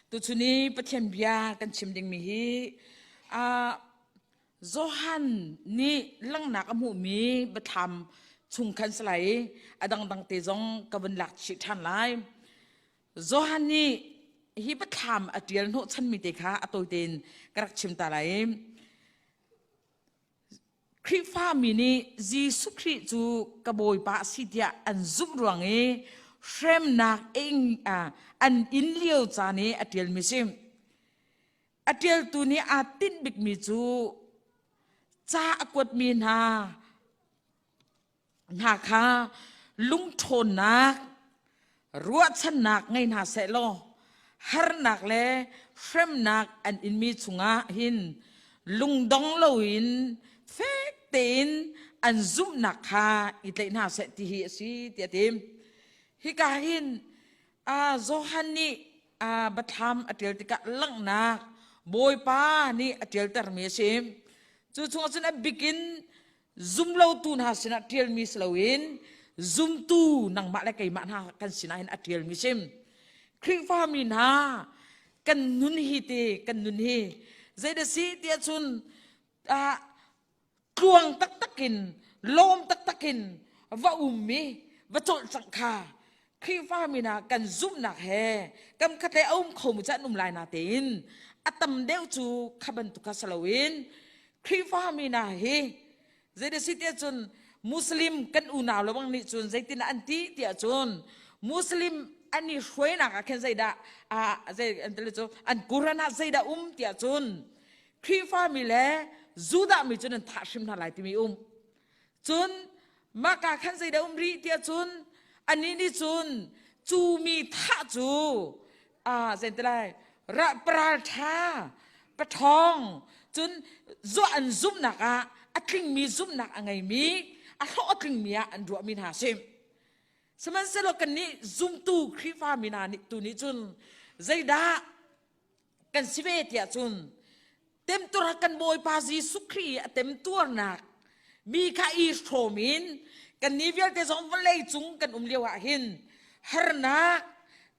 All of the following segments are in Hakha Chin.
Tuchun i Pathian bia kan chim dingmi hi Johan nih langhnak a hmuhmi biathlam chung khan si lai i a dangdang te zong ka vun lak chih ṭhan lai. Johan nih hi biathlam a ṭial hnawhchanmi te kha a tawi tein ka rak chim ta lai. Khrihfami nih Jesuh Khrih cu ka Bawipa a si tiah an zumh ruang i hremnak an in lio caan i a ṭialmi si. A ṭialtu nih aa tinh bikmi cu ca a kuatmi hna hna kha lungṭhawnnak, ruahchannak ngei hna sehlaw harnak le hremnak an inmi chungah hin lungdong loin fek tein an zumhnak kha i tlaih hna seh ti hi a si tiah a ti. Hika hin Johan nih biathlam a ṭial tikah langhnak Bawipa nih a ṭialtermi a si. Cu chungah cun a bikin zumlotu hna sinah ṭialmi si loin zumtu nangmah le keimah hna kan sinah hin a ṭialmi si. Khrihfami hna kan nun hi te kan nun hi zeidah si tiah cun tluang taktak in lawm taktak in va um i va cawlcangh kha Khrihfa mi hna kan zumhnak he kam khat le a um khomi cu an um lai na tein a tam deuh cu kha bantuk kha si loin Khrihfa mi hna hi zeidah si tiah cun Muslim kan unau le bang nih cun zeitin an ti tiah cun Muslim an i hruainak ah khin zeidah zei an ti cu an Quran ah zeidah um tiah cun Khrihfami le Judah mi cu nan thah hrim hna lai timi um. Cun maka khan zeidah um rih tiah cun anih nih cun cu mi thah cu zei lai ra paral ṭha paṭhawng cun zuah an zumhnak ah a tlingmi zumhnak a ngeimi a hlawh a tlingmi ah an ruahmi hna a si. Sihmanhsehlaw kannih zumtu Khrihfa mi hna nih tu nih cun zeidah kan si ve tiah cun temtuar kan Bawipa Jesuh Khrih i a temtuarnak mi kha i hrawm in kannih vialte zong vawlei cung kan um lio ah hin harnak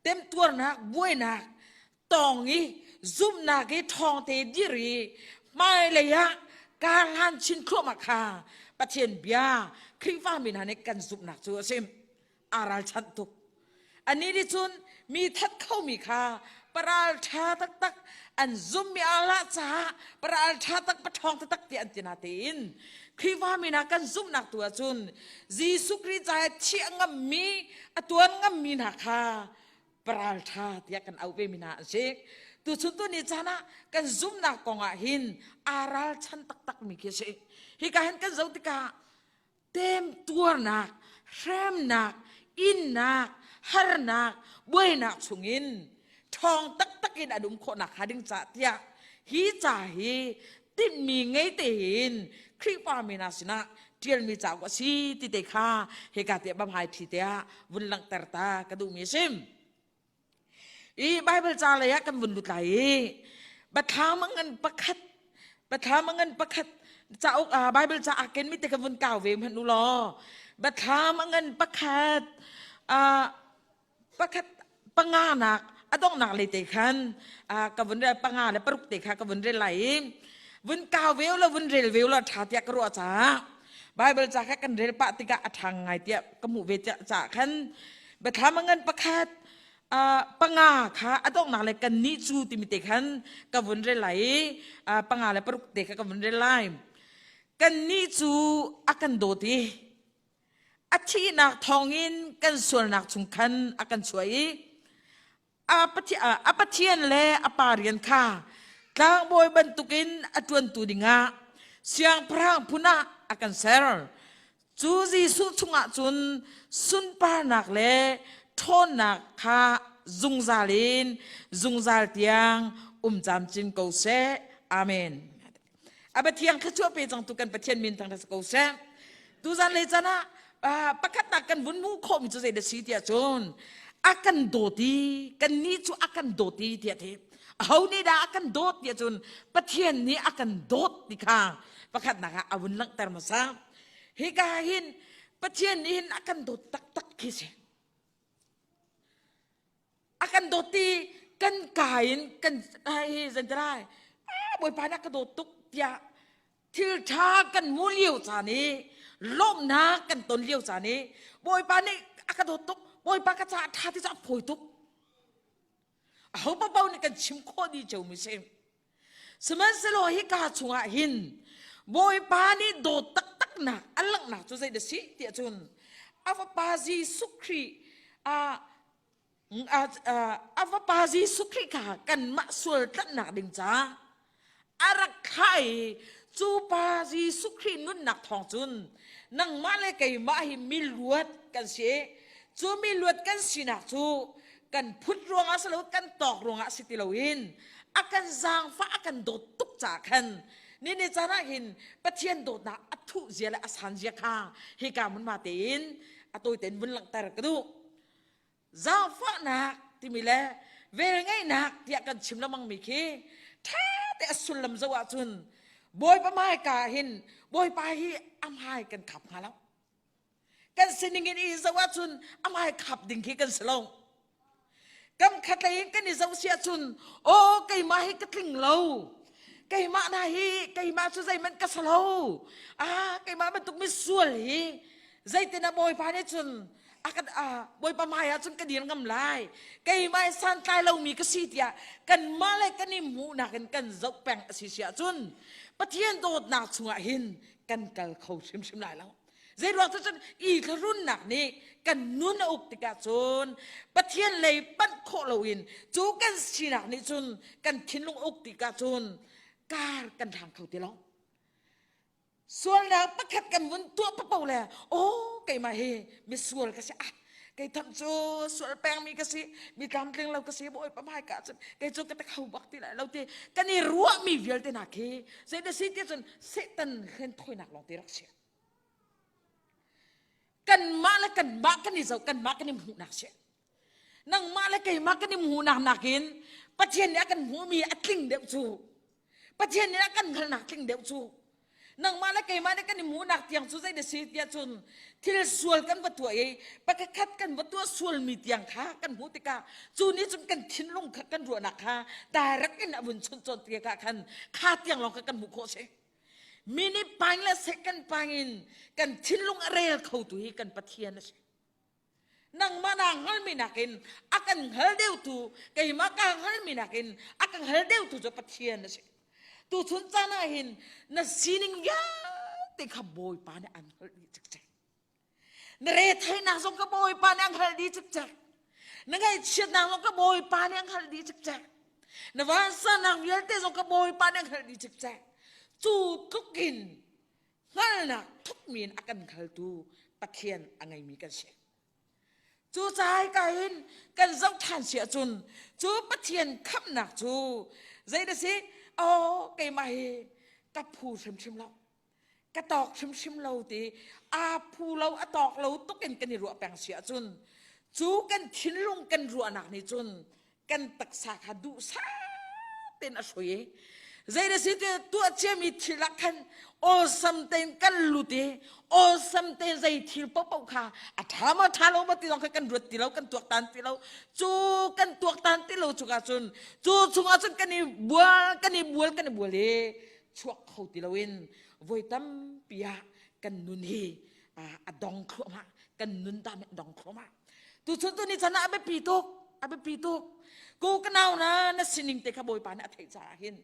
temtuarnak buainak tawng i zumhnak i ṭhawng te dir i hmailei ah kar hlan chin thluahmah kha Pathian bia Khrihfa mi hna nih kan zumhnak cu a si. Aa ralchanh tuk. Anih nih cun mi that khomi kha paral ṭha taktak an zummi Allah caah paral ṭha tak paṭhawng taktak ti an ti na tein Khrihfa mi hna kan zumhnak tu ahcun Jesuh Khrih caah thiah ngammi a tuan ngammi hna kha paral ṭha tiah kan auh ve mi hna an si. Tuchun tu ni caan ah kan zumhnak kong ah hin aa ralchan taktak mi khi a si. Hika hin kan zoh tikah temtuarnak, hremnak, innak, harnak, buainak chungin ṭhawng taktak in an um khawhnak hnga ding cah tiah hi ca hi tinhmi ngei tein Khrihfa mi hna sinah ṭialmi cauk a si ti te kha hika tiah bamhai ṭhi tiah vun langhter ta ka duhmi a si. I Bible ca lei ah kan vun lut lai i Biathlam a ngan pakhat Biathlam a ngan pakhat cauk ah Bible ca aa kenmi te kan vun kau ve hmanh u law Biathlam a ngan pakhat pakhat panganak a donghnak lei te khan ka vun rel panga le paruk te kha ka vun rel lai i vun kau ve u law vun rel ve u law ṭha tiah ka ruah caah Bible ca kha kan rel pah tikah a ṭhang ngai tiah ka hmuh ve caah khan Biathlam a ngan pakhat panga kha a donghnak le kannih cu timi te khan ka vun rel lai i panga le paruk te kha ka vun rel lai. Kannih cu a kan dawt i a thihnak thawngin kan sualnak chung khan a kan chuah i a Pathian le a Pa rian kha tlangbawi bantukin a ṭuantu dingah siangpahrang phun ah a kan ser. Cu Jesuh chungah cun sunparnak le ṭhawnnak kha zungzal in zungzal tiang um camcin ko seh. Amen. A Pathian thluachuah pe cangtu kan Pathian min thangṭhat si ko seh. Tuzan le caan ah pakhatnak kan vun hmuh khawhmi cu zeidah si tiah cun a kan dawt i kannih cu a kan dawt i tiah ti. Aho nih dah a kan dawt tiah cun Pathian nih a kan dawt ti kha pakhatnak ah a vun langhter hmasa. Hika hin Pathian nih hin a kan dawt taktak khi si. A kan dawt ti kan ka in kan hei zentilai Bawipa na ka dawt tuk tiah thil ṭha kan hmu lio caan i lawmhnak kan ton lio caan i Bawipa nih a ka dawt tuk Bawipa ka caah ṭha ti cu a fawi tuk. Aho paoh nih kan chim khawh dih cio mi si. Sihmanhsehlaw hika chungah hin Bawipa nih dawt taktaknak a langhnak cu zei dah si tiah cun a fapa Jesuh Khrih a a fapa Jesuh Khrih kha kanmah sual tlanhnak ding caah a rak thlah i cu pa Jesuh Khrih nunnak thawng cun nangmah le keimah hi miluat kan si. Cu miluat kan sinak cu kan phut ruangah si lo kan tawk ruangah si ti loin a kan zaangfah a kan dawt tuk caah khan ni ni caan ah hin Pathian dawtnak a thuh zia le a san zia kha hika hmunhma tein a tawi tein vun langhter ka duh. Zaangfahnak timi le velngeihnak tiah kan chim lengmangmi khi ṭha te a sullam zoh ahcun Bawipa hmaika hin Bawipa hi a hmai kan khap hnga lo. Kan sining in i zoh ahcun a hmai khap ding khi kan si lo. Kam khat lei in kan i zoh si ahcun aw keimah hi ka tling lo. Keimah na hi keimah cu zeihmanh ka si lo. Ah keimah bantuk misual hi zeitin ah Bawipa nih cun a kan Bawipa hmai ah cun ka dir ngam lai. Keimah hi santlai lomi ka si tiah kanmah le kan i hmuhnak in kan zoh peng a si si ahcun Pathian dawtnak chungah hin kan kal kho hrimhrim lai lo. Zeiruang cu cun i thlarunnak nih kan nun a uk tikah cun Pathian lei panh khawh loin cu kan sinak nih cun kan thinlung uk tikah cun kar kan hlang kho ti lo. Sualnak pakhat kan vun tuah papo le aw keimah hi misual ka si ah kei tham cu sual pengmi ka si mi tlamtling lo ka si bawipa hmai ka cun kei cu ka ta kho bak ti lai lo ti kan i ruahmi vialte hna khi zei na si ti cun Satan hlenthawinak lawng te rak si kanmah le kanmah kan i zoh kanmah kan i hmuhnak si nangmah le keimah kan i hmuhnak nakin Pathian nih a kan hmuhmi a tling deuh cu Pathian nih a kan hngalhnak tling deuh cu nangmah le keimah nih kan i hmuhnak tiang cu zei na si tiah cun thil sual kan va tuah i pakhat kan va tuah sualmi tiang kha kan hmuh tikah cu nih cun kan thinlung kha kan ruahnak kha direct in a vun chunh cawn tikah khan kha tiang lawng kha kan hmuh khawh si minute pang le second pang in kan thinlung a rel kho tu hi kan Pathian a si Nangmah naa hngalmi nakin a kan hngal deuhtu, keimah kaa hngalmi nakin a ka hngal deuhtu cu Pathian a si. Tuchun caan ah hin na sining vialte kha Bawipa nih an hngalh dih cikcek. Na retheihnak zong kha Bawipa nih an hngalh dih cikcek. Na ngaihchiatnak zong kha Bawipa nih an hngalh dih cikcek. Na vansannak vialte zong kha Bawipa nih an hngalh dih cikcek. Cu tluk in hngalhnak thukmi in a kan hngaltu Pathian a ngeimi kan si. Cucaah hika hin kan zoh ṭhan si ahcun cu Pathian khamhnak cu zei dah si? Aw keimah hi ka phu hrimhrim lo. Ka tawk hrimhrim lo ti aa phu lo a tawk lo tuk in kan i ruah peng si ahcun cu kan thinlung kan ruahnak nih cun kan taksa kha duhsah tein a hrui i zei na si ti tuah ciami thil ah khan awlsam tein kan lut i awlsam tein zei thil paohpaoh kha a ṭha maw ṭha lo maw ti zong kha kan ruat ti lo kan tuaktan ti lo cu kan tuaktan ti lo chungah cun cu chungah cun kan i bual kan i bual kan i bual i chuak kho ti loin voi tampi ah kan nun hi a dong thluahmah kan nun dan a dong thluahmah Tuchun tu ni chan ah a biapi tuk, a biapi tuk. Ku ka nau na na sining te kha Bawipa nih a theih caah hin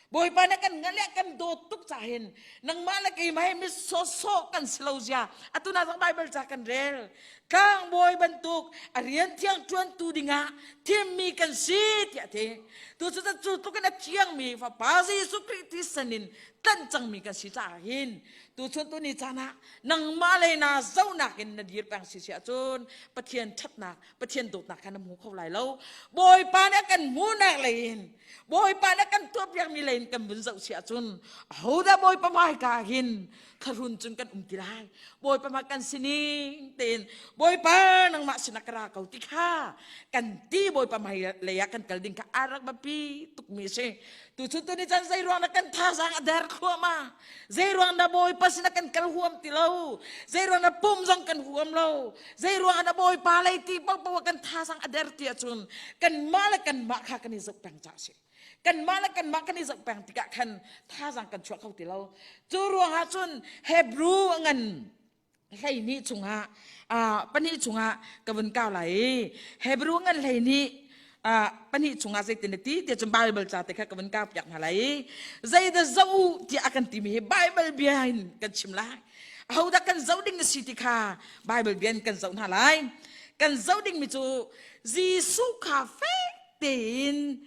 Bawipa nih kan ngalh i kan dawt tuk caah hin nangmah le keimah hi mi sawsawh kan si lo zia atu na zong Bible ca kan rel tlangbawi bantuk a rian thiang ṭuantu dingah thimmi kan si tiah ti tu cu cu tluk in a thiangmi Fapa Jesuh Khrih thisen in tlanh cangmi kan si caah hin tuchun tu ni caan ah nangmah le naa zohnak in na dir peng si si ahcun Pathian ṭhatnak Pathian dawtnak kha na hmu kho lai lo Bawipa nih a kan hmuhnak lei in Bawipa nih a kan tuahpiakmi lei in kan vun zoh si ahcun ahodah Bawipa hmaika hin thlahrun cun kan um ti lai Bawipa hmai kan sining tein Bawipa nangmah sinah ka ra ko ti kha kan ti Bawipa hmai lei ah kan kal ding kha a rak biapi tukmi a si. Tuchun tuni chan zei ruang dah kan thazaang a der thluahmah? Zei ruang dah Bawipa sinah kan kal huam ti lo? Zei ruang dah pum zong kan huam lo? Zei ruang dah Bawipa lei ti paohpaoh kan thazaang a der ti ahcun kanmah le kanmah kha kan i zoh peng caah a si. Kanmah le kanmah kan i zoh peng tikah khan thazaang kan chuah kho ti lo. Cu ruangah cun Hebrew a ngan 12 chungah pahnih chungah ka vun kau lai i Hebrew ngan 12 pahnih chungah zeitin na ti tiah cun Bible ca te kha ka vun kau piak hna lai i zeidah zoh u tiah a kan timi hi Bible bia in kan chim lai. Ahodah kan zoh ding na si ti kha Bible bia in kan zoh hna lai. Kan zoh dingmi cu Jesuh kha fek tein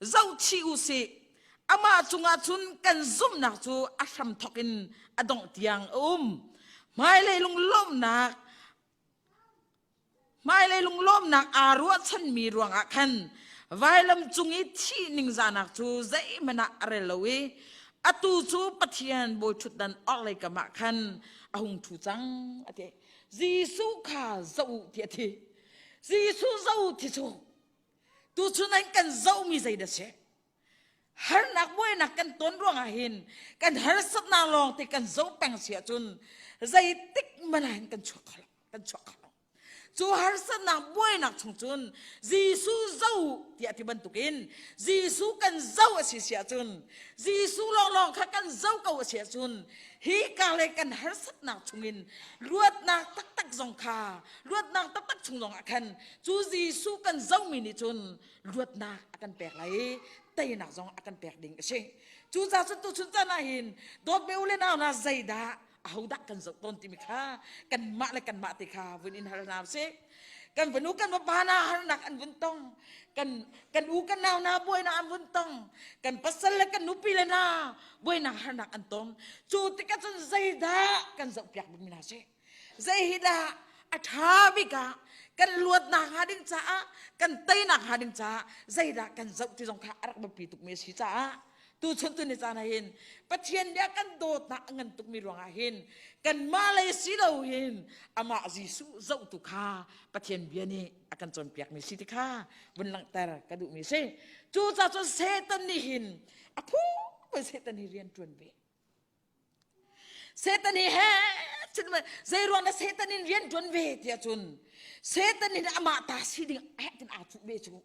Zohchih u sih, amah cungah cun kan zumhnak cu a hramthawk in a dongh tiang a um. Hmailei lunglawmhnak hmailei lunglawmhnak aa ruahchanmi ruangah khan vailam cung i thih ningzahnak cu zeihmanh ah a rel lo i atu cu Pathian bawiṭhutdan orhlei kam ah khan a hung ṭhu cang a ti. Jesuh kha zoh u ti a ti. Jesuh zoh u ti cu Tuchun an kan zohmi zeidah si? Harnak buainak kan ton ruangah hin kan harsatnak lawng te kan zoh peng si ahcun zeitik hmanh ah hin kan chuak kho lo, kan chuak kho lo. Cu harsatnak buainak chung cun Jesuh zoh tiah ti bantukin Jesuh kan zoh a si si ahcun Jesuh lawnglawng kha kan zoh ko a si ahcun hi ka le kan harsatnak chungin luatnak taktak zong kha luatnak taktak chung zongah khan cu Jesuh kan zohmi nih cun luatnak a kan pek lai i teinak zong a kan pek ding a si. Cucaah cun tuchun caan ah hin dawtmi u le nau hna zeidah ahodah kan zoh tawn timi kha kanmah le kanmah te kha vun in hal hna usih. Kan fanu kan vapa hna harnak an vun tong. Kan kan u kan nau hna buainak an vun tong. Kan pasal le kan nupi le hna buainak harnak an tong. Cu tikah cun zeidah kan zohpiak bikmi hna si? Zei hi dah a ṭha bik ah kan luatnak hnga ding caah kan teinak hnga ding caah zeidah kan zoh ti zong kha a rak biapi tukmi a si caah tuchun tu ni caan ah hin Pathian nih a kan dawtnak a ngan tukmi ruangah hin kanmah lei si lo hin amah Jesuh zohtu kha Pathian bia nih a kan cawnpiakmi si ti kha vun langhter ka duhmi si. Cucaah cun Satan nih hin a phu Satan hi rian ṭuan ve. Satan hi he zei ruang dah Satan in rian ṭuan ve tiah cun Satan in amah ta si ding eh tin aa cuh ve cu.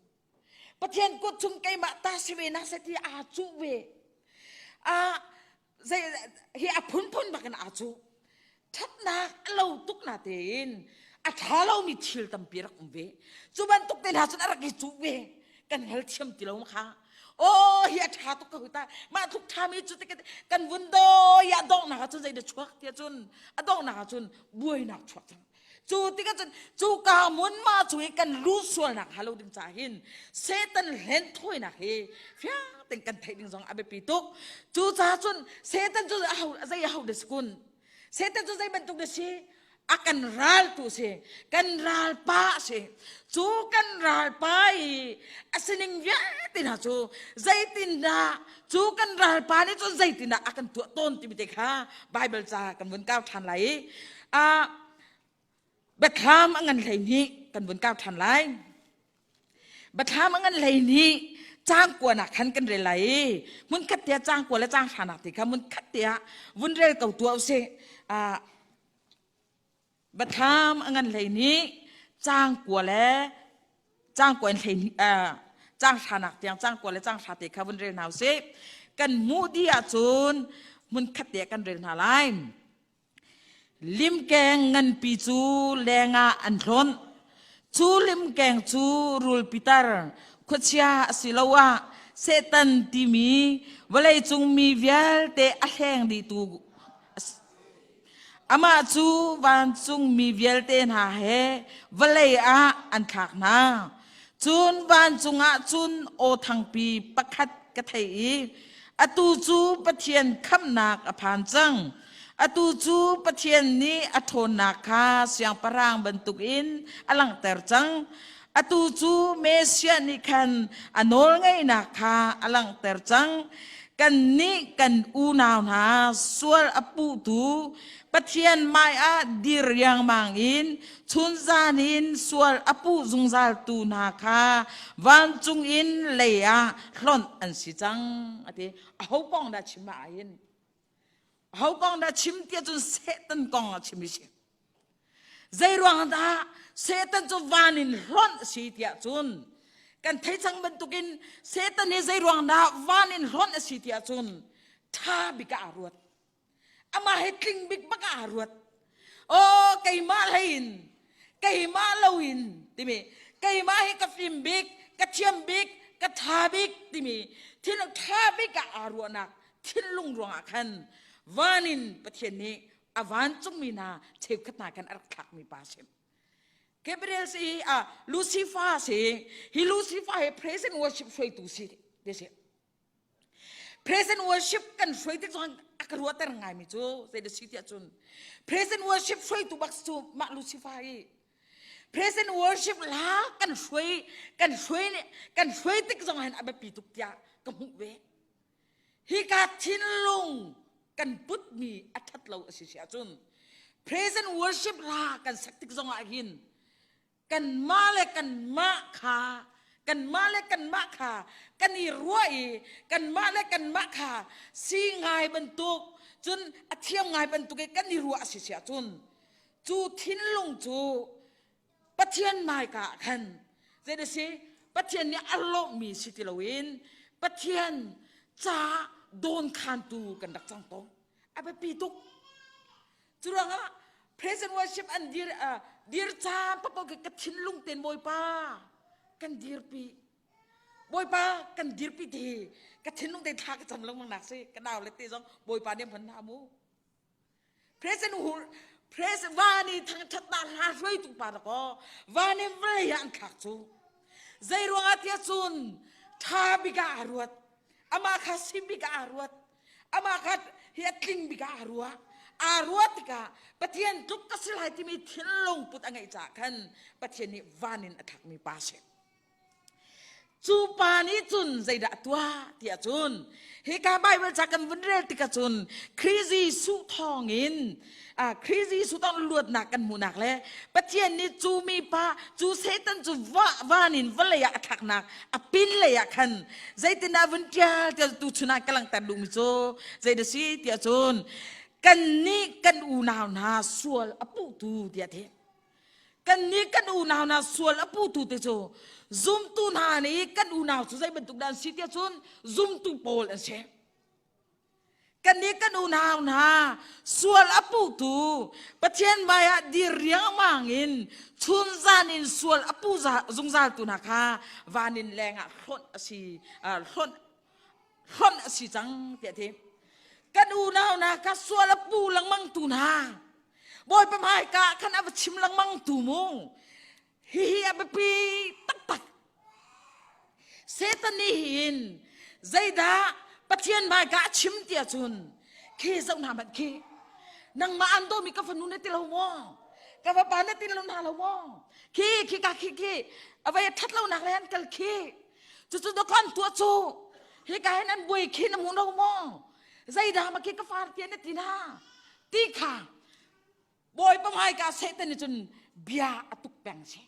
Pathian kut chung keimah ta si ve na se ti aa cuh ve. A zei hi a phunphun bak in aa cuh. Ṭhatnak a lo tuk na tein a ṭha lomi thil tampi rak um ve. Cu bantuk te hna cun a rak i cuh ve. Kan hngalthiam ti lo kha. Oh hi a ṭha tuk ko ta. Mah tluk ṭhami cu kan vun dawi a donghnak ah cun zeidah chuak tiah cun a donghnak ah cun buainak chuak cang. Cu tikah cun cu ka hmun ma chung i kan lut sualnak hnga lo ding caah hin Satan hlen thawinak hi fiang tein kan theih ding zong a biapi tuk. Cu caah cun Satan cu zei a ho dah si kun? Satan cu zei bantuk dah si? A kan raltu si, kan ralpa a si. Cu kan ralpa i a sining vialte hna cu zeitindah cu kan ralpa nih cun zeitindah a kan tuah tawn timi te kha Bible ca kan vun kau ṭhan lai i Biathlam a ngan 12 kan vun kau ṭhan lai. Biathlam a ngan 12 caang kuanak khan kan rel lai i hmunkhat te ah caang kua le caang hranak ti kha hmunkhat te ah vun rel ko tuah usih. Biathlam a ngan 12 caang kua le caang kua in 12 caang hranak tiang caang kua le caang hra te kha vun rel hna usih. Kan hmuh dih ahcun hmunkhat te ah kan rel hna lai. Limkeng nganpi cu lengah an hlonh. Cu limkeng cu rul pitar, khuachia asiloah Satan timi vawleicung mi vialte a hleng dihtu Amah cu vancung mi vialte hna he vawlei ah an thlak hna. Cun vancung ah cun aw thangpi pakhat ka theih i atu cu Pathian khamhnak a phan cang. Atu cu Pathian nih a ṭhawnnak kha siangpahrang bantukin a langhter cang. Atu cu Messiah nih khan a nawlngeihnak kha a langhter cang. Kannih kan unau hna sual a puhtu Pathian hmaiah dir riangmang in chunzan in sual a puh zungzaltu hna kha vancung in lei ah hlonh an si cang a ti. Aho kong dah chim ah hin? Aho kong dah chim tiah cun Satan kong a chim i si. Zeiruang dah Satan cu van in hlonh a si tiah cun kan thei cang bantukin Satan hi zeiruang dah van in hlonh a si tiah cun ṭha bik ah aa ruat. Amah hi tling bik bak ah aa ruat. Aw keimah hlei in keimah lo in timi keimah hi ka fim bik, ka thiam bik, ka ṭha bik timi thil ṭha bik ah aa ruahnak thinlung ruangah khan van in Pathian nih a vancungmi hna cheukhat hna khan a rak thlakmi pa a si. Gabriel si a Lucifer si hi Lucifer hi praise and worship hruaitu si ti si. Praise and worship kan hruai tik zong a ka ruahter ngaimi cu zei da si tiah cun praise and worship hruaitu bak cu mah Lucifer hi praise and worship la kan hruai kan hruai kan hruai tik zong hin a biapi tuk tiah ka hmuh ve. Hika thinlung kan putmi a ṭhat lo a si si ahcun praise and worship hla kan sak tik zongah hin kanmah le kanmah kha kanmah le kanmah kha kan i ruah i kanmah le kanmah kha si ngai bantuk cun a thiam ngai bantuk i kan i ruah a si si ahcun cu thinlung cu Pathian hmaika ah khan zei a si Pathian nih a lawmhmi si ti loin Pathian ca dawnkhantu kan rak cang tawn a biapi tuk cu ruangah praise and worship an dir uh, dir caan papo ka thinlung ten Bawipa kan dirpi Bawipa kan dirpi ti ka thinlung te thla ka cam lengmang nak si ka nau le te zong Bawipa nih hman hna mu President hur President vani thangthatnak hla hruaitu pa na kaw vani vawlei ah an thlak cu zei ruangah tiah cun tha bik ah aa ruat amah kha sim bik ah aa ruat amah kha hi a tling bik ah aa ruah aa ruat tikah Pathian tluk ka si lai timi thinlung put a ngeih caah khan Pathian nih van in a thlakmi pa si Cu pa nih cun zeidah a tuah tiah cun hika Baibal ca kan vun rel tikah cun Khrih Jesuh thawngin Khrih Jesuh thawng luatnak kan hmuhnak le Pathian nih cu mi pa cu Satan cu van in vawlei ah a thlaknak a pin lei ah khan zeitindah vun ṭial tiah tu chun ah ka langhter duhmi cu zeidah si tiah cun kannih kan unau hna sual a puhtu tiah a ti. Kannih kan unau hna sual a putu te cu zumtu hna nih kan unau cu zei bantuk dah an si tiah cun zumtu pawl an si. Kannih kan unau hna sual a putu Pathian hmai ah dir riangmang in chunzan in sual a pu zungzaltu hna kha van in leng ah hlonh a si hlonh hlonh a si cang tiah ti. Kan unau hna kha sual a pu lengmang tu hna Bawipa hmaika ah khan a va chim lengmang tu mu. Hihi a biapi taktak. Satan nih hin zeidah Pathian hmaika a chim ti ahcun khi zoh hna hmanh khi nangmah an dawmi ka fanu na ti lo maw ka fapa na ti lo hna lo maw khi khi ka khi khi a vai a that lo nak le an kal khi cucu dawkhan tuah cu hika hin an buai khi na hmu lo maw zeidah ma khi ka far tiah na ti hna ti kha bawipa hmaika Satan nih cun bia a tuk peng si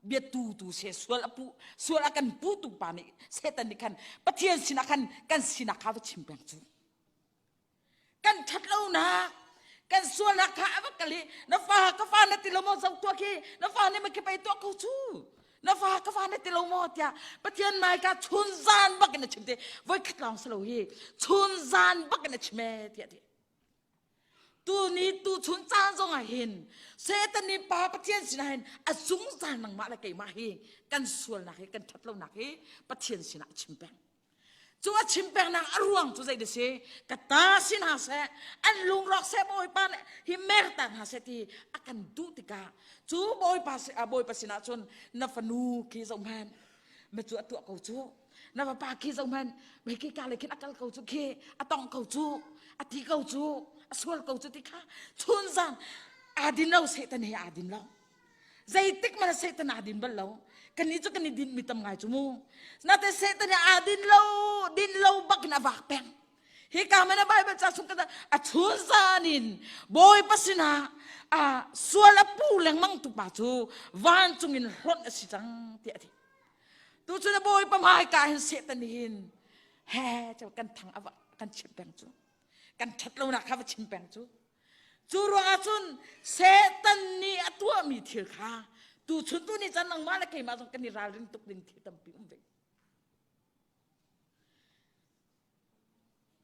bia tu tu se sual a pu sual a kan pu tu pa nih Satan nih khan Pathian sinah khan kan sinak kha va chim peng cu kan that lonak kan sualnak kha a va kal i na fa ka fa na ti lo maw zo tuah khi na fa nih ma khi pei tuah ko cu na fa ka fa na ti lo maw tiah Pathian hmaika chun zan bak in a chim te voi khat lawng si lo hi chun zan bak in a chim e tiah ti Tu ni tu chun caan zong ah hin Satan nih Pa Pathian sinah hin a zungzal nangmah le keimah hi kan sualnak hi kan ṭhatlonak hi Pathian sinah a chim peng. Cu a chim pengnak a ruang cu zei dah si? Ka ta si hna seh, an lungrawk seh Bawipa nih hi merta hna seh ti a kan duh tikah cu Bawipa Bawipa sinah cun na fanu khi zoh hmanh ma cu a tuah ko cu na vapa khi zoh hmanh mei khi ka le khin a kal ko cu khi a tong ko cu a ti ko cu a sual ko cu ti kha chun zan aa din lo satan he aa din lo zeitik man satan aa din bal lo kan ni cu kan i din mi tam ngai cu mu nate satan he aa din lo din lo bak in a vak peng. Hi ka mana Bible ca chung kan a chun zan in Bawipa sinah a sual a pu lengmang tu pa cu vancung in hlonh a si cang tiah a ti. Tu cun a Bawipa hmaika hin Satan hin he kan thang a kan chim peng cu kan ṭhat lonak kha va chim peng cu Cu ruangah cun Satan nih a tuahmi thil kha tuchun tu ni caan nangmah le keimah zong kan i ralrin tuk ding thil tampi um ve.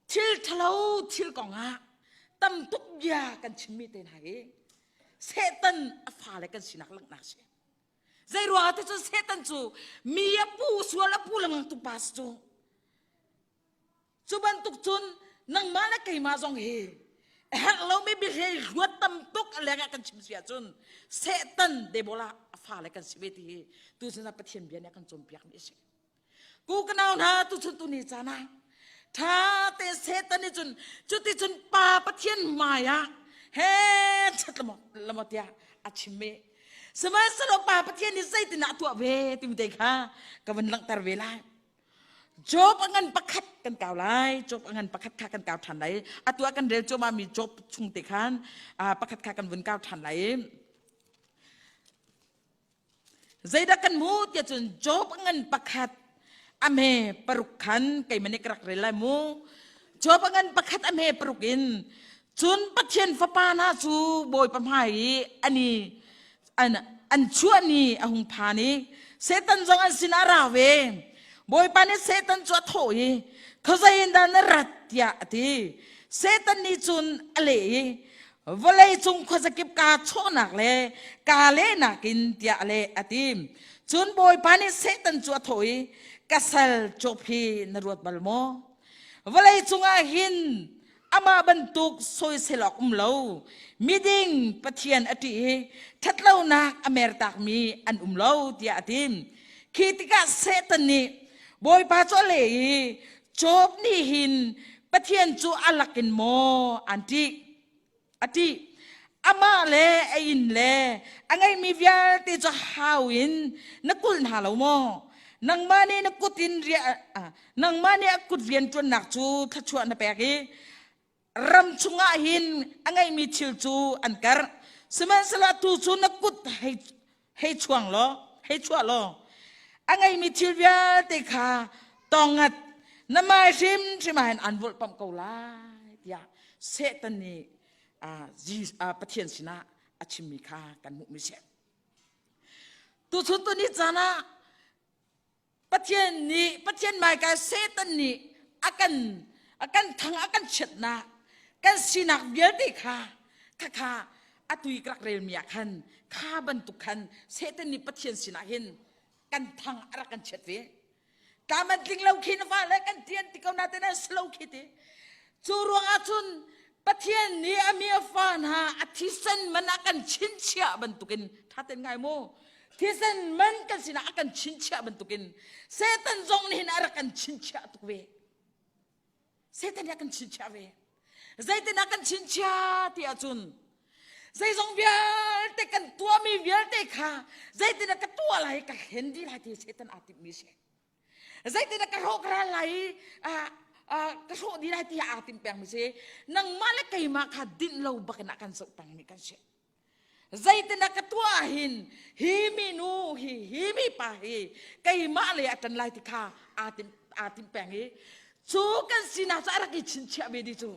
Thil ṭhalo thil kongah tam tuk bia kan chimmi te hna hi Satan a fale kan sinak langhnak si. Zei ruangah ti cun Satan cu mi a pu sual a pu lengmang tu pa si cu. Cu bantuk cun nangmah le keimah zong hi a herh lomi biahlei ruat tam tuk a lengah kan chim si ahcun Satan Debolah a fale kan si ve ti hi tuchun ah Pathian bia nih a kan cawnpiakmi a si. Ku ka nau hna tuchun tu ni caan ah ṭha te Satan nih cun cuticun Pa Pathian hmai ah he chat lamo tiah a chim i sihmanhsehlaw Pa Pathian nih zeitindah a tuah ve timi te kha ka vun langhter ve lai. Job a ngan pakhat kan kau lai. Job a ngan pakhat kha kan kau ṭhan lai. Atu ah kan rel cuahmahmi Job chung te khan pakhat kha kan vun kau ṭhan lai. Zeidah kan hmuh tiah cun Job a ngan pakhat a hme paruk khan keimah nih ka rak rel lai mu. Job a ngan pakhat a hme paruk in cun Pathian fapa hna cu Bawipa hmai i an i an, an chuah ni a hung phan i Satan zong an sinah a ra ve. Bawipa nih Satan cu a thawh i khuazei in dah na rat tiah a ti. Satan nih cun a leh i vawlei cung khuazakip kaa chawhnak le kaa lehnak in tiah a leh a ti. Cun Bawipa nih Satan cu a thawh i ka sal Job hi na ruat bal maw? Vawlei cungah hin amah bantuk sawisel awk um lo miding Pathian a ṭih i ṭhatlonak a mertakmi an um lo tiah a ti. Khi tikah Satan nih Bawipa cu a leh i Job nih hin Pathian cu a lakin maw an ṭih? A ṭih. Amah le a inn le a ngeihmi vialte cu hau in na kulh hna lo maw? Nangmah nih na kut in nangmah nih a kut rianṭuannak cu thluachuah na pek i ram chungah hin a ngeihmi thil cu an karh. Sihmanhsehlaw atu cu na kut hei hei chuang law hei chuah law a ngeihmi thil vialte kha tongat na mai hrimhrim ah hin an volhpamh ko lai tiah Satan nih Pathian sinah a chimmi kha kan hmuhmi si. Tuchun tuni caan ah Pathian nih Pathian hmaika Satan nih a kan a kan thang a kan chiatnak kan sinak vialte kha khakha atu i ka rak relmi ah khan kha bantuk khan Satan nih Pathian sinah hin kan thang a rak kan chiat ve. Tlam an tling lo khi na fale kan tian ti ko na te nan slow khi ti. Cu ruangah cun Pathian nih a mi a fa hna a thisen man a kan chinchiah bantukin tha ten ngai mu thisen man kan sinah a kan chinchiah bantukin Satan zong nih hin a rak kan chinchiah tuk ve. Satan nih a kan chinchiah ve. Zeitin a kan chinchiah ti ahcun zeizong vialte kan tuahmi vialte kha zeitin a ka tuah lai ka hlen dih lai ti Satan aa timhmi si. Zeitin a ka hrawh ka ral lai i ka hrawh dih lai ti aa tim pengmi si. Nangmah le keimah kha dinh lo bakin a kan zoh pengmi kan si. Zeitin a ka tuah hin hi minu hi hi mi pa hi keimah le a ṭan lai ti kha aa tim aa tim peng i cu kan sinak cu a rak i chinchiah ve di cu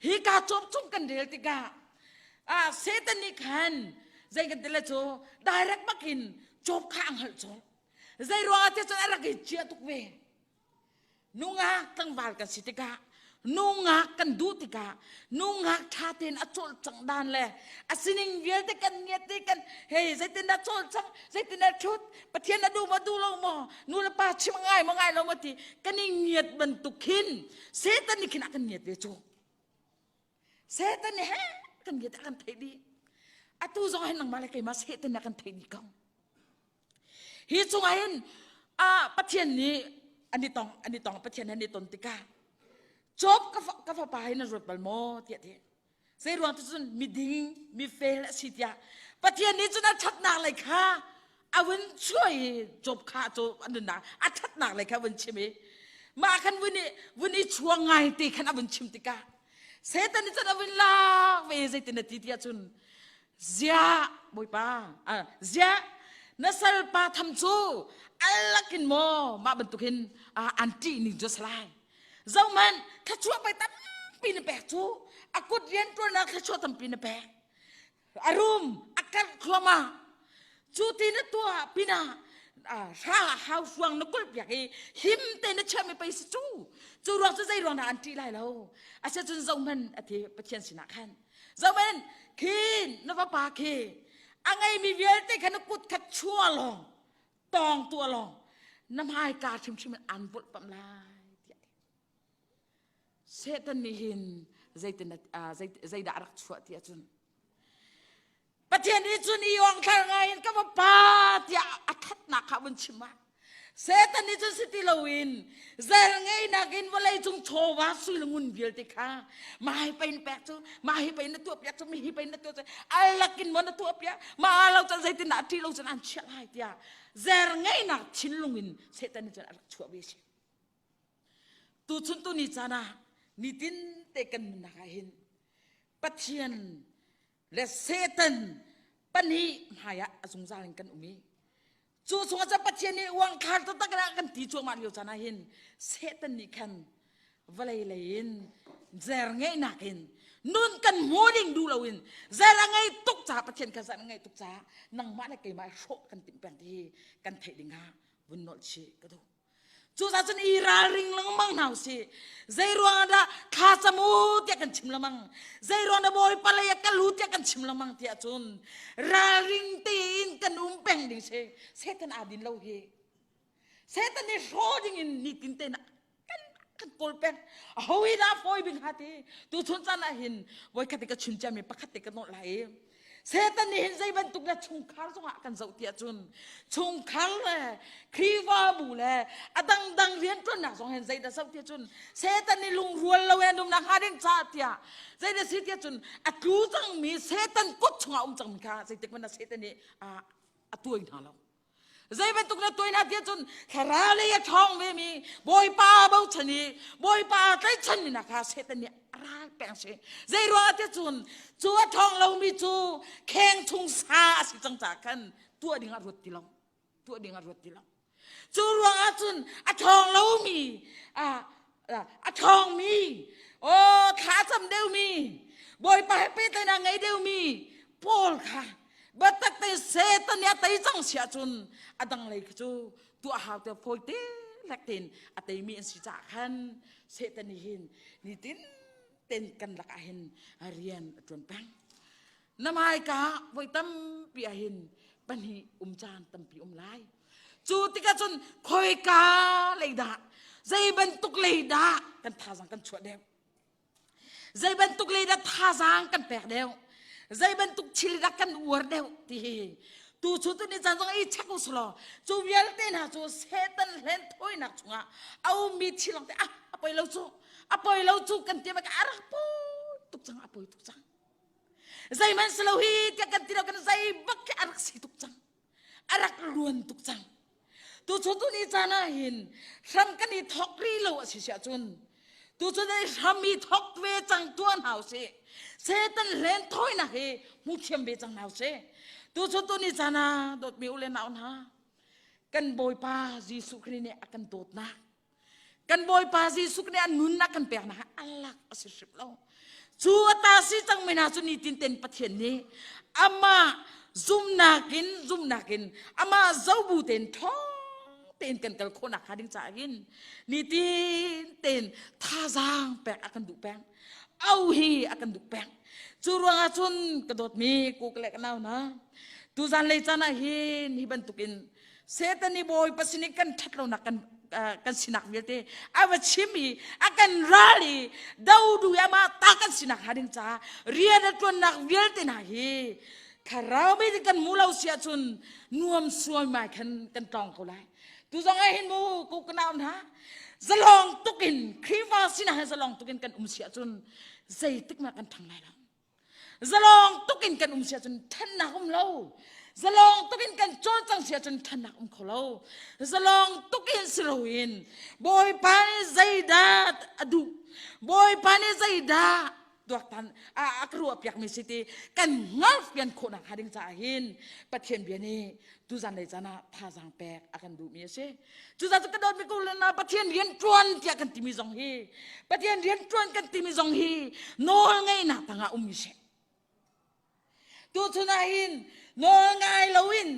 hi ka cawp chung kan rel tikah ah Satan nih khan zei kan ti le cu direct bakin cawp kha a hngalh colh zei ruangah te cun a rak i ciah tuk ve Nungak tlangval kan si tikah nungak kan duh tikah nungak ṭha tein a cawlcangh dan le a sining vialte kan ngiat i kan hei zeitindah cawlcangh zeitindah ṭhut Pathian a duh maw duh lo maw nu le pa chim ngai maw ngai lo maw ti kan i ngiat bantuk khin Satan nih khin a kan ngiat ve cu Satan nih he kan ngiat a kan theih dih atu zong hin nangmah le keimah Satan nih a kan theih dih ko Hi cungah hin Pathian nih an i tong an i tong Pathian an i ton tikah Job ka fapa hi na ruat bal maw tiah ti zei ruang ti cun miding mifel a si tiah Pathian nih cun a ṭhatnak lei kha a vun chuai i Job kha cu an nunnak a ṭhatnak lei kha a vun chim i. Mah khan vun i vun i chuang ngai te khan a vun chim tikah Satan nih cun a vun lak ve zeitin a ti tiah cun ziah bawipa ziah na salpa tham cu alakin maw mah bantuk hin an ṭih ning cu salai zohmanh thluachuah pei tampi na pek cu a kut rianṭuannak thluachuah tampi na pek a rum a karh thluahmah cu ti na tuah pinah hra hau hruang na kulh piak i him te na chiahmi pei si cu cu ruang cu zei ruang dah an ṭih lai lo asicun zohhmanh a ti Pathian sinah khan zohhmanh khi na vapa khi a ngeimi vialte kha na kut kha chua lawng tawng tuah lawng na hmaika hrimhrim in an volhpamh lai tiah Satan nih hin zeitin zeidah a rak chuah ti ahcun Pathian nih cun i uangthlar ngai in ka vapa tiah a thatnak kha vun chim ah Satan nih cun si ti loin zel ngeinak in vawlei cung chawva sui le ngun vialte kha mah hi pei na pek cu mah hi pei na tuah piak cu mi hi pei na tuah cu alak in maw na tuah piak mah lo cun zeitin dah a ṭih lo cun an chiah lai tiah zer ngeinak thinlung in Satan nih cun a rak chuah ve si. Tuchun tuni caan ah nitin te kan nunnak ah hin Pathian le Satan pahnih hmai ah a zungzal in kan um i cu chungah cun Pathian nih uangthlar taktak in a kan ti cuahmah lio caan ah hin Satan nih khan vawlei lei in zer ngeihnak in nun kan hmu ding duh loin zer a ngei tuk caah Pathian kha zer a ngeih tuk caah nangmah le keimah hrawh kan timh peng ti hi kan theih ding ah vun nolh chih ka duh. Cucaah cun i ralring lengmang hna usih. Zei ruangah dah thla cam u tiah kan chim lengmang. Zei ruang dah Bawipa lei ah kal u tiah kan chim lengmang tiah cun ralring tein kan um peng ding si. Satan aa din lo hi. Satan nih hraw ding in nitin tein kan kan kawl peng. Aho hi dah fawi bik hnga ti. Tuchun caan ah hin voikhat ka chim ciami pakhat te ka nawlh lai i Satan nih hin zei bantuk le chungkhar zongah kan zoh ti ahcun chungkhar le Khrihfabu le a dangdang rianṭuannak zong hin zeidah zoh ti ahcun Satan nih lungrual lo in umnak hnga ding caah tiah zeidah si ti ahcun a tlu cangmi Satan kut chungah um cangmi kha zeitik hmanh ah Satan nih a tuai hna lo. Zei bantuk na tuai na tiah cun thlarau lei a ṭhawng vemi Bawipa bochan i Bawipa tlaihchanmi hna kha Satan nih a ral peng si. Zei ruangah tiah cun cu a ṭhawng lomi cu kheng chung sa a si cang caah khan tuah ding a ruat ti lo. Tuah ding a ruat ti lo. Cu ruangah cun a ṭhawng lomi a ṭhawngmi aw thla a cam deuhmi Bawipa he pehtlaihnak ngei deuhmi Paul kha biatak te Satan nih a tei cang si ahcun a dang lei khi cu tuah hau te fawi te lek tein a teimi an si caah khan Satan nih hin nitin ten kan lakah hin rian a ṭuan peng. Na hmaika voi tampi ah hin pahnih um caan tampi um lai. Cu tikah cun khoika lei dah zei bantuk lei dah kan thazaang kan chuah deuh. Zei bantuk lei dah thazaang kan pek deuh. Zei bantuk thil dah kan uar deuh ti hi tu chu tu ni caan zong i check usulaw cu vialte hna cu Satan hlen thawinak chungah a ummi thil te ah a poi lo cu a poi lo cu kan ti bak a rak poi tuk cang a poi tuk cang zeihmanh si lo hi tiah kan ti lo kan zei bak khi a rak si tuk cang a rak luan tuk cang tu cu tu ni caan ah hin hram kan i thok rih lo a si siah cun tu cu ni hram i thok ve cang tuah hna usih Satan hlen thawinak hi hmu thiam ve cang hna usih tu cu tu ni caan ah dawtmi u le nau hna kan Bawipa Jesuh Khrih nih a kan dawtnak Kan Bawipa Jesuh nih a nunnak kan peknak hi alak a si hrim lo. Cu a ta si cangmi hna cu nitin ten Pathian nih amah zumnak in zumnak in amah zobu tein ṭhawng tein kan kal khawhnak hnga ding caah hin nitin tein thazaang pek a kan duh peng. Au hi a kan duh peng. Cu ruangah cun ka dawtmi ku ka le ka nau hna tuzan lei caan ah hin hi bantukin Satan nih Bawipa sin i kan ṭhat lonak kan kan sinak vialte a va chim i a kan ral i do du i amah ta kan sinak hnga ding caah rian a ṭuannak vialte hna hi thlarau mi kan hmu lo si ahcun nuam suai mai khan kan tlawng ko lai tu zong ah hin mu ku ka nau hna zalong tuk in Khrihfa sinah hin zalong tuk in kan um si ahcun zeitik mah kan ṭhang lai lo Zalong tuk in kan um si ahcun ṭhennak um lo. Zalong tukin kan cawlcang si ahcun ṭhannak um kho lo. Zalong tukin si loin Bawipa nih zeidah a duh? Bawipa nih zeidah tuaktan a ka ruah piakmi si ti kan hngalh fian khawhnak hnga ding caah hin Pathian bia nih tuzan lei caan ah thazaang pek a kan duhmi a si. Cucaah cu ka dawtmi ko le na Pathian rian ṭuan tiah kan timi zong hi Pathian rian ṭuan kan timi zong hi nawl ngeihnak tangah ummi si. Tuchun ah hin nawl ngai loin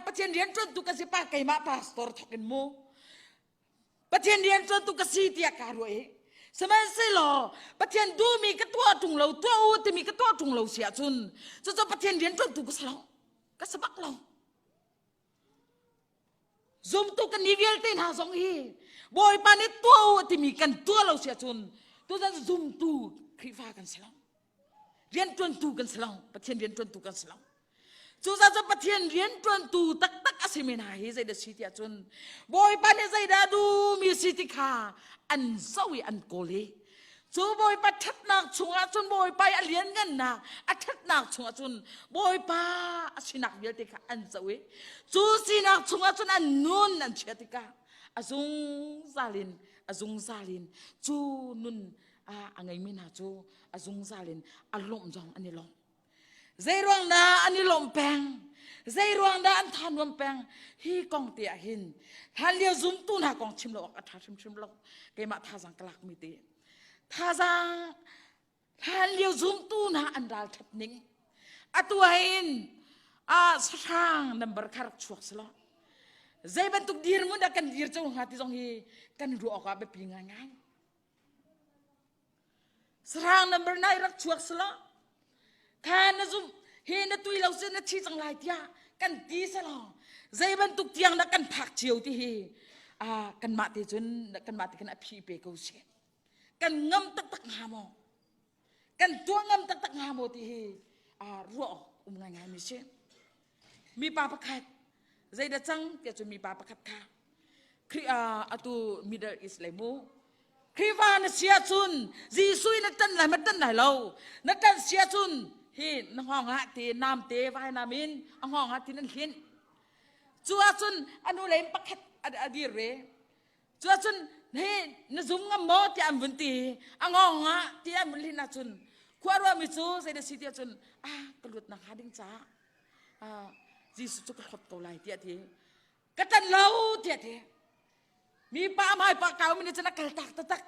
Pathian rian ṭuantu ka si pa keimah pastor thawk in mu Pathian rian ṭuantu ka si tiah kaa ruah i sihmanhsehlaw Pathian duhmi ka tuah ṭung lo tuah u timi ka tuah ṭung lo si ahcun cucu Pathian rian ṭuantu ka si lo ka si bak lo Zumtu kan ni vialte hna zong hi Bawipa nih tuah u timi kan tuah lo si ahcun tuzan zumtu Khrihfa kan si lo. Rianṭuantu kan si lo. Pathian rianṭuantu kan si lo. Cucaah cu Pathian rianṭuantu taktak a simi hna hi zeidah si tiah cun Bawipa nih zeidah duhmi si ti kha an zoh i an kawl i Cu Bawipa ṭhatnak chungah cun Bawipa i a lianngannak a ṭhatnak chungah cun Bawipa a sinak vialte kha an zoh i cu sinak chungah cun an nun an chia tikah a zungzal in a zungzal in cu nun a ngeimi hna cu a zungzal in a lawmh zong an i lawm. Zeiruang dah an i lawmh peng? Zeiruang dah an tha nuam peng? Hi kong te ah hin hlanlio zumtu hna kong chim lo awk a ṭha hrimhrim lo. Keimah thazaang ka lakmi te. Thazaang hlanlio zumtu hna an ralṭhat ning. Atu ah hin ah sahrang number kha rak chuak selaw zei bantuk dirhmun dah kan dir cio hnga ti zong hi kan ruah awk ah biapi ngaingai. Sarang number nai rak chuak selaw kha na zum hi na tui lo si na thi cang lai tiah kan ti selaw zei bantuk tiang dah kan phak cio ti hi kanmah te cun kanmah te khan a phi pe ko si kan ngam taktak hnga maw kan tuah ngam taktak hnga maw ti hi ruah awk um ngaingai mi si mipa pakhat zeidah cang tiah cun mipa pakhat kha Khrih atu Middle East lei mu Khrihfa na si ahcun Jesuh na ṭan lai ma ṭan lai lo na ṭan si ahcun hi na hngawng ah ti nam te vainam in a hngawng ah tin an hlinh cu ahcun a nu lei in pakhat a dir ve cu ahcun hi na zum ngam maw tiah an vun ti a ngawng ah ti an vun hlinh ahcun khua ruahmi cu zei na si ti ahcun ah ka luat nak hnga ding caah ah Jesuh cu ka hlawt ko lai tiah ti ka ṭan lo tiah ti Mi pa hmai pa kau mi nih cun a kal tak taktak.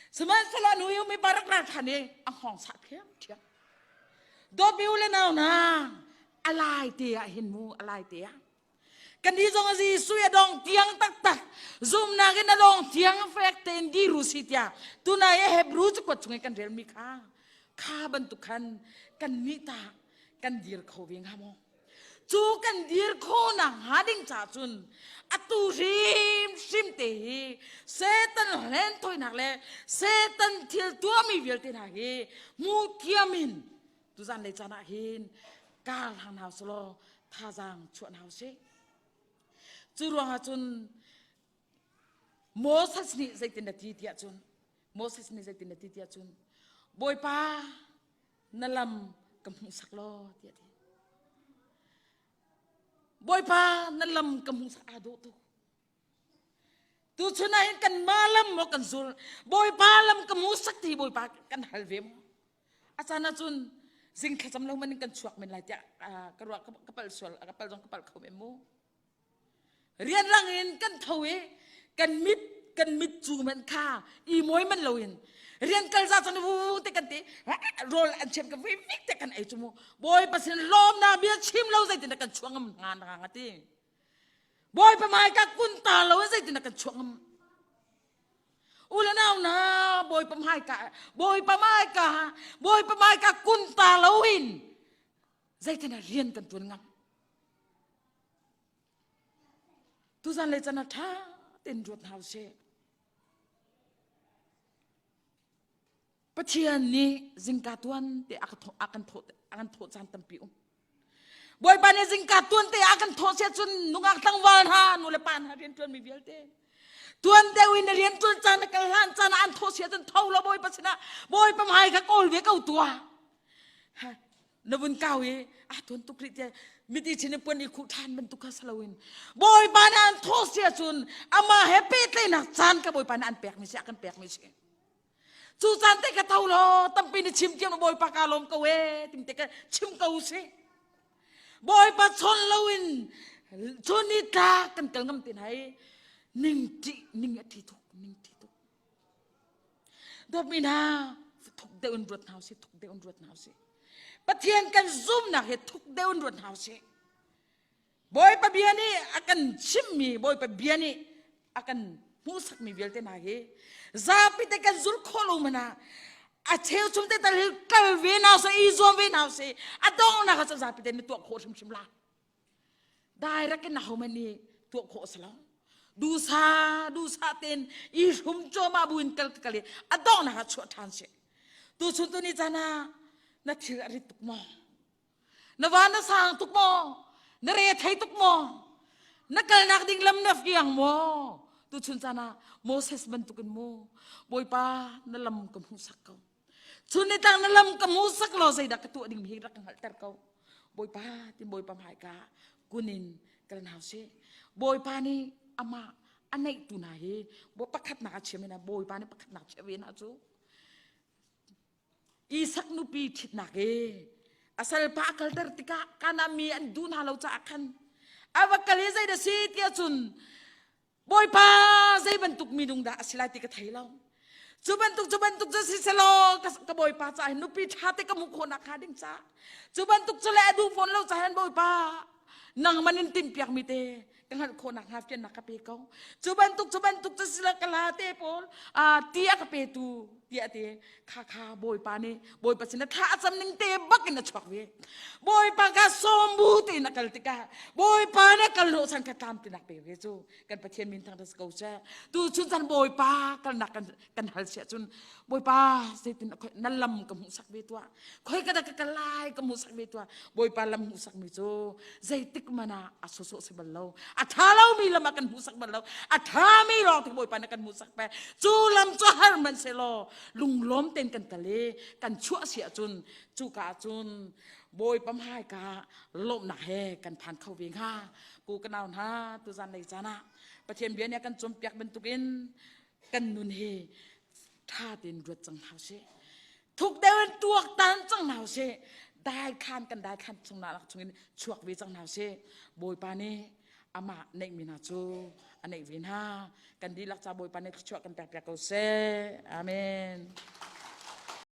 Sihmanhsehlaw nu i mi pa rak ral ṭhan i a hngawng sah ṭhiamṭhiam. Dawtmi u le nau hna, a lai te ah hin mu, a lai te ah. Kan nih zong a Jesuh a dong tiang taktak, zumnak in a dong tiang fek tein dir u si tiah tunai i Hebrew cakuat chung i kan relmi kha, kha bantuk khan kan nih ta kan dir kho ve hnga maw? Cu kan dir khawhnak hnga ding caah cun atu hrimhrim te hi Satan hlenthawinak le Satan thil tuahmi vialte hna hi hmu thiam in tuzan lei caan ah hin kar hlang hna usih thazaang chuah hna usih. Cu ruangah cun Moses nih zeitin a ti tiah cun Moses nih zeitin a ti tiah cun Bawipa na lam ka hmuhsak law tiah ti Bawipa na lam ka hmuhsak aa dawh tuk tuchun ah hin kan mah lam maw kan zul Bawipa lam ka hmuhsak ti Bawipa kan hal ve maw a caan ahcun zing thlacam lo man in kan chuak men lai tiah ka ruah ka palh sual ka palh zong ka palh kho men mu Rianrang in kan tho i kan mit kan mit cu man kha i mawi man loin rian kal za cun vu te kan ti rawl an chem ka vi vik te kan ei chu mu bawipa sin lawm na bia chim lo zeitin kan chuang ngam nga nga nga ti bawipa mai ka kun ta lo zeitin kan chuang ngam ule nau na bawipa mai ka bawipa mai ka bawipa mai ka kun ta lo in zeitin rian kan tuan ngam Tuzan le can ah ṭha tein ruat hna usih. Pathian nih zingka tuan te a kan thawh a kan thawh caan tampi um. Bawipa nih zingka tuan te a kan thawh sia cun nungak tlangval hna nu le pa hna rian ṭuan mi vialte tuan deuh in rian ṭuan caan na kal hlan caan ah an thawh sia cun tho lo Bawipa sinah Bawipa hmai kha kawl ve ko tuah. Na vun kau i ah tuan tuk rih tiah. Miti chin in puan i khuh ṭhan bantuk kha si loin Bawipa nih an thawh si ahcun amah he pehtlaihnak caan ka Bawipa nih an pekmi si a kan pekmi si. Cu caan te ka tho law tampi ni chim tiang Bawipa ka lawm ko ee tim te ka chim ko si. Bawipa chawn loin chun ni tla kan kal ngam tin hai ning ṭih ning a ṭi tuk ning ṭi tuk. Dawtmi hna thuk deuh in ruat hna usih thuk deuh in ruat hna usih. Pathian kan zumnak hi thuk deuh in ruat hna usih. Bawipa bia nih a kan chimhmi Bawipa bia nih a kan hmuhsakmi vialte hna hi zapi te kan zulh khawh lo hmanh ah a cheuchum te tal hi kal ve hna usih i zuam ve hna usih a donghnak ah cun zapi te na tuah khawh hrimhrim la direct in ahohmanh nih tuah khawh a si lo dusa dusa tein i hrum cuahmah buin kal kal i a donghnak ah chuah ṭhan si tuchun tu ni caan ah na thil a rit tuk maw Na va na sang tuk maw? Na re thei tuk maw? Na kalnak ding lam na fiang maw? Tuchun caan ah Moses bantukin mu Bawipa na lam ka hmuhsak ko. Chun ni tang na lam ka hmuhsak law zeidah ka tuah ding hi rak ka hngalhter ko. Bawipa tin Bawipa hmaika kunin kal hna usih. Bawipa nih amah a neihtu hna hi pakhatnak a chim ina Bawipa nih pakhatnak chia ve hna cu Isak nupi ṭhitnak i a salpa a kalter tikah Kanaan mi an duh hna lo caah khan a va kal i zeidah si tiah cun Bawipa zei bantuk minung dah a si lai ti ka thei lo. Cu bantuk cu bantuk cu si selaw ka Bawipa caah hin nupi ṭha te ka hmuh khawh nakhnga ding caah cu bantuk cu le a duh fawn lo caah hin Bawipa nangman in timhpiakmi te ka hngalh khawh nakhnga fiannak ka pe ko. Cu bantuk cu bantuk cu si lo ka la te pawl ti a ka petu tiah ti kha kha Bawipa nih Bawipa sin thla a cam ning te bak in a chuak ve. Bawipa ka sawm bu tein a kal tikah Bawipa nih kal hnawh chan kha tlam tinak pe ve cu kan Pathian min thang ko seh. Tu chun chan Bawipa kalnak kan kan hal siah cun Bawipa zeitin na lam ka hmuhsak ve tuah khoi ka dah ka kal lai ka hmuhsak ve tuah Bawipa lam hmuhsak mi cu zeitik man ah a sawsawh si bal lo a tha lomi lam ah kan hmuhsak bal lo a tha mi lawng te Bawipa nih kan hmuhsak pe cu lam cu har man se law lunglawm ten kan kal i kan chuah si ahcun cu ka ahcun Bawipa hmai ka lawmhnak he kan phan kho ve hnga ku ka nau hna tuzan lei caan ah Pathian bia nih a kan cawnpiak bantukin kan nun hi ṭha tein ruat cang hna usih thuk deuh in tuaktan cang hna usih daikhan kan daikhan chung nak chungin chuak ve cang hna usih bawipa nih amah neihmi hna cu a neih ve hna kan dihlak ca bawipa nih thluachuah kan pek piak ko seh amen.